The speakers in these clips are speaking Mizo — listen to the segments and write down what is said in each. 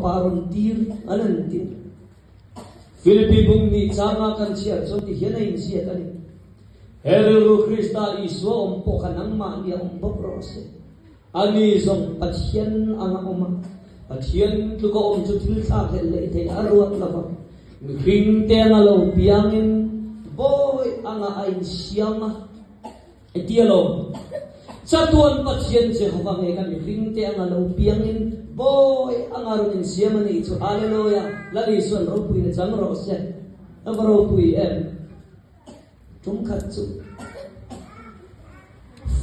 fapa rawn tir an han ti. Philippi bung nih changa kan chhiar chuan ti hian a inziak a ni. He rilru Krista Isua awm pawh kha nangmahni a awm bawk rawh se. Ani zawng Pathian anga awm a, Pathian tluka awm chu thil thlak hlelh leh theih a ruat lo va, mihring te anga lo piangin bawi anga a insiam a. Hetia lo, chatuan Pathian Jehova nge kha mihring te anga lo piangin bawi anga rawn insiam a nih chu. Hallelujah! Lal Isuan ropuina chang rawh se. A va ropui em! Tum khat chu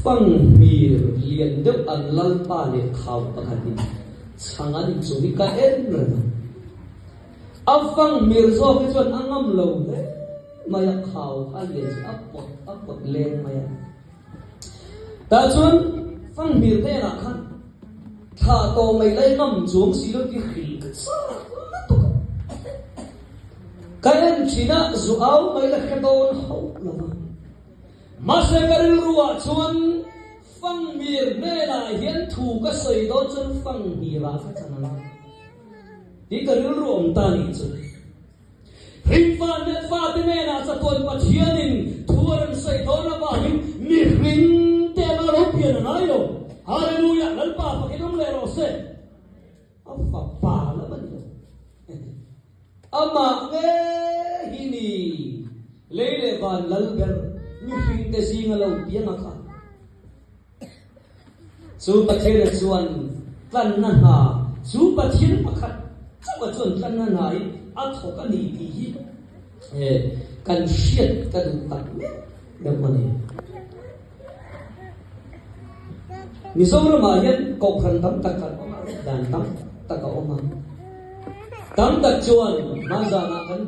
fang hmir lian deuh an lalpa leh khau pakhatin chhang an inchung hi ka en reng a. A fang hmir zawk hi chuan a ngam lo hle mai a, khau kha a lian chu a pawt a pawt leng mai a. Tah chuan fang hmir hnenah khan thla tawh mai lai ngam chuang si lo ti hrilh ka chak lutuk a. Ka en thin a, zu au mai la hre dawn hauh lo va. Mahse ka rilru ah chuan Fangmir hnenah hian thu ka sawi dawn chuan Fangmir ah ka chan ang a tih ka rilru awm ta nih chu. Hringfa net fate hnenah chatuan Pathianin thu a rawn sawi dawn avangin mihring te anga lo pian a ngai lo. Hallelujah! Lalpa fakin awm leh rawh se. A fapa lam a ni lo. Amah nge hi ni lei leh van lal ber mihringte zinga lo piang a kha. Chu Pathiana chuan tlanna hna, chu Pathian pakhat chauha chuan tlanna hna hi a thawk a ni tih hi kan hriat ka duh tak meuh meuh a ni. Mizoramah hian kohhran tam tak kan awm a, dan tam tak a awm a. Tam tak chuan hmanzanah kan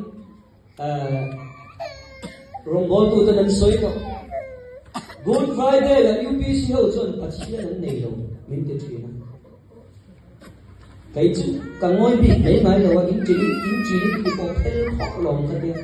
rawngbawltute an sawi tawh. Good Friday leh UPC ho chuan Pathian an nei lo min ti thin a. Kei chu ka ngawi bik mai ngai lo a, in ṭin in ṭin in ti pawh phel khawk lawm ka tia.